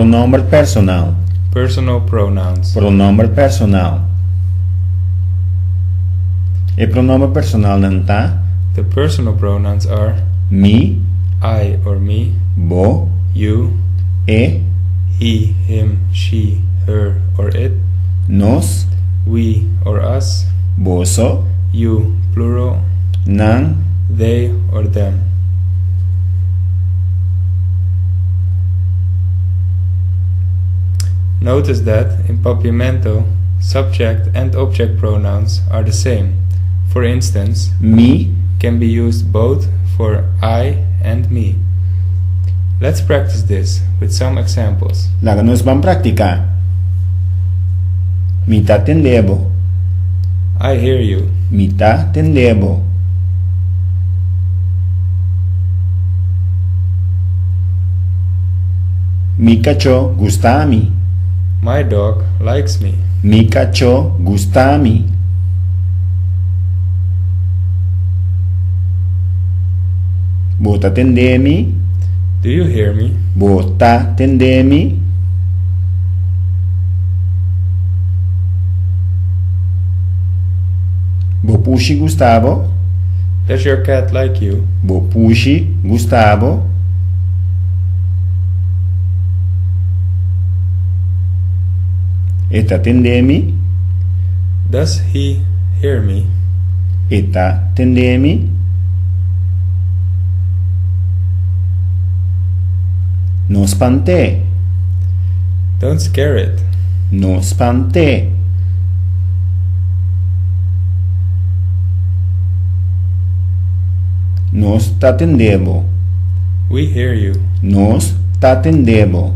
Pronomber personal. Personal pronouns. Pronomber personal. E pronomber personalnan ta. The personal pronouns are. Mi. I or me. Bo. You. E. He, him, she, her or it. Nos. We or us. Boso. You, plural. Nan. They or them. Notice that in Papiamento, subject and object pronouns are the same. For instance, Mi. Can be used both for I and me. Let's practice this with some examples. Laga nos ban praktiká. Mi ta tende bo. I hear you. Mi ta tende bo. Mi kachó gusta mi. My dog likes me. Mi kachó gusta mi. Bo ta tende mi? Do you hear me? Bo ta tende mi? Bo pushi gusta bo? Does your cat like you? Bo pushi gusta bo? E ta tende mi? Does he hear me? E ta tende mi? No spant'é. Don't scare it. No spant'é. Nos ta tende bo. We hear you. Nos ta tende bo.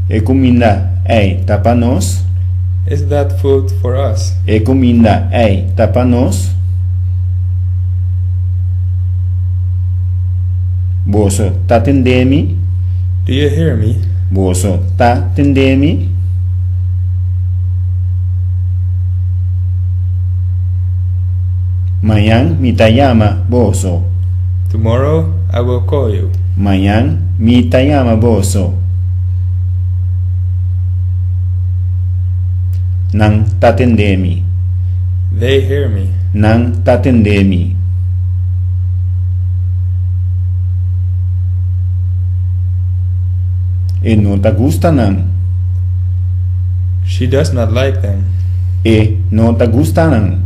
E kuminda ei ta pa nos? Is that food for us? E kuminda ei ta pa nos? Boso ta tende mi? Do you hear me? Boso ta tende mi? Mañan mi ta yama boso. Tomorrow I will call you. Mañan mi ta yama boso. Nan ta tende mi. They hear me. Nan ta tende mi. E no ta gusta nan. She does not like them. E no ta gusta nan.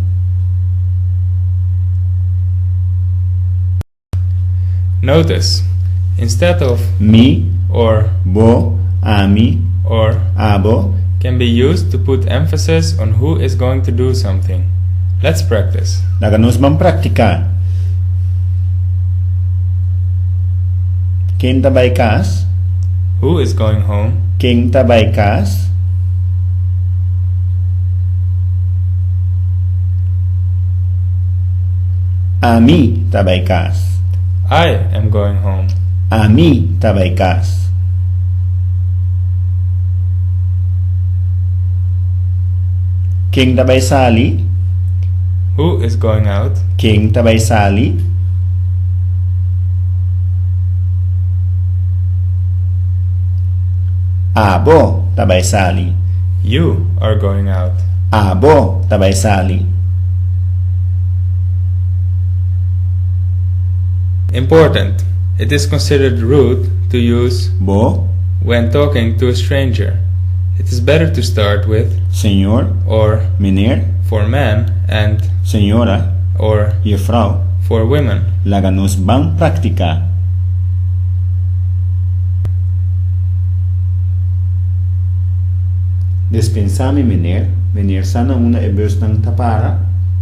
Notice, instead of Mi, or bo, ami, or abo. Can be used to put emphasis on who is going to do something. Let's practice. Laga nos ban praktiká. Ken ta bai kas? Who is going home? Ken ta bai kas? Ami ta bai kas. I am going home. Ami ta bai kas. Ken ta bai sali? Who is going out? Ken ta bai sali? Abo ta bai sali. You are going out. Abo ta bai sali. Important, It is considered rude to use Bo. When talking to a stranger. It is better to start with Señor. Or Meneer. For men and Señora. Or Juffrouw. For women. Laga nos ban praktiká. Despensá mi meneer, meneer sa na unda e busnan ta para?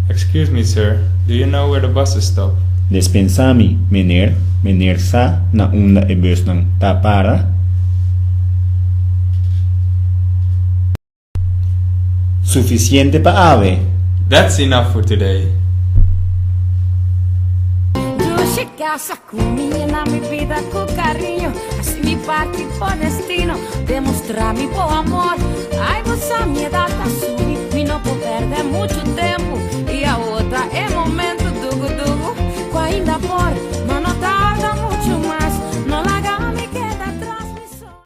Excuse me sir, do you know where the buses stop? Despensá mi meneer, meneer sa na unda e busnan ta para? Sufisiente pa awe. That's enough for today. Dushi casa cu mi yena mi bida cu cariño Haci mi parti bo destino Demostra mi bo amor.